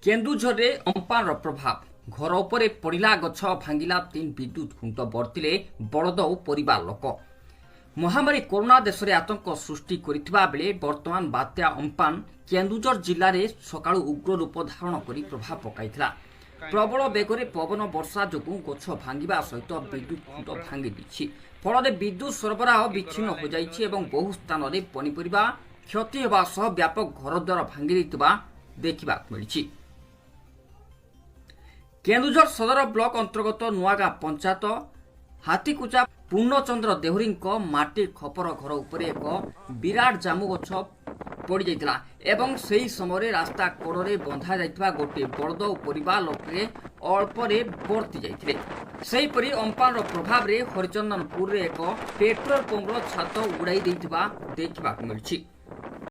କେନ୍ଦୁଝରରେ ଅମ୍ପାନର ପ୍ରଭାବ। ଘର ଉପରେ ପଡ଼ିଲା ଗଛ, ଭାଙ୍ଗିଲା ତିନି ବିଦ୍ୟୁତ ଖୁଣ୍ଟ, ବର୍ତ୍ତିଲେ ବଳଦ ଓ ପରିବାର ଲୋକ। ମହାମାରୀ କରୋନା ଦେଶରେ ଆତଙ୍କ ସୃଷ୍ଟି କରିଥିବା ବେଳେ ବର୍ତ୍ତମାନ ବାତ୍ୟା ଅମ୍ପାନ କେନ୍ଦୁଝର ଜିଲ୍ଲାରେ ସକାଳୁ ଉଗ୍ର ରୂପ ଧାରଣ କରି ପ୍ରଭାବ ପକାଇଥିଲା। ପ୍ରବଳ ବେଗରେ ପବନ ବର୍ଷା ଯୋଗୁଁ ଗଛ ଭାଙ୍ଗିବା ସହିତ ବିଦ୍ୟୁତ ଖୁଣ୍ଟ ଭାଙ୍ଗି ଦେଇଛି। ଫଳରେ ବିଦ୍ୟୁତ ସରବରାହ ବିଚ୍ଛିନ୍ନ ହୋଇଯାଇଛି ଏବଂ ବହୁ ସ୍ଥାନରେ ପନିପରିବା କ୍ଷତି ହେବା ସହ ବ୍ୟାପକ ଘରଦ୍ୱାର ଭାଙ୍ଗି ଦେଇଥିବା ଦେଖିବାକୁ ମିଳିଛି। କେନ୍ଦୁଝର ସଦର ବ୍ଲକ ଅନ୍ତର୍ଗତ ନୂଆଗାଁ ପଞ୍ଚାୟତ ହାତୀକୁଚା ପୂର୍ଣ୍ଣଚନ୍ଦ୍ର ଦେହୁରୀଙ୍କ ମାଟି ଖପର ଘର ଉପରେ ଏକ ବିରାଟ ଜାମୁ ଗଛ ପଡ଼ିଯାଇଥିଲା ଏବଂ ସେହି ସମୟରେ ରାସ୍ତା କଡ଼ରେ ବନ୍ଧା ଯାଇଥିବା ଗୋଟିଏ ବଳଦ ଓ ପରିବାର ଲୋକେ ଅଳ୍ପରେ ବର୍ତ୍ତି ଯାଇଥିଲେ। ସେହିପରି ଅମ୍ପାନର ପ୍ରଭାବରେ ହରିଚନ୍ଦନପୁରରେ ଏକ ପେଟ୍ରୋଲ ପମ୍ପର ଛାତ ଉଡ଼ାଇ ଦେଇଥିବା ଦେଖିବାକୁ ମିଳିଛି।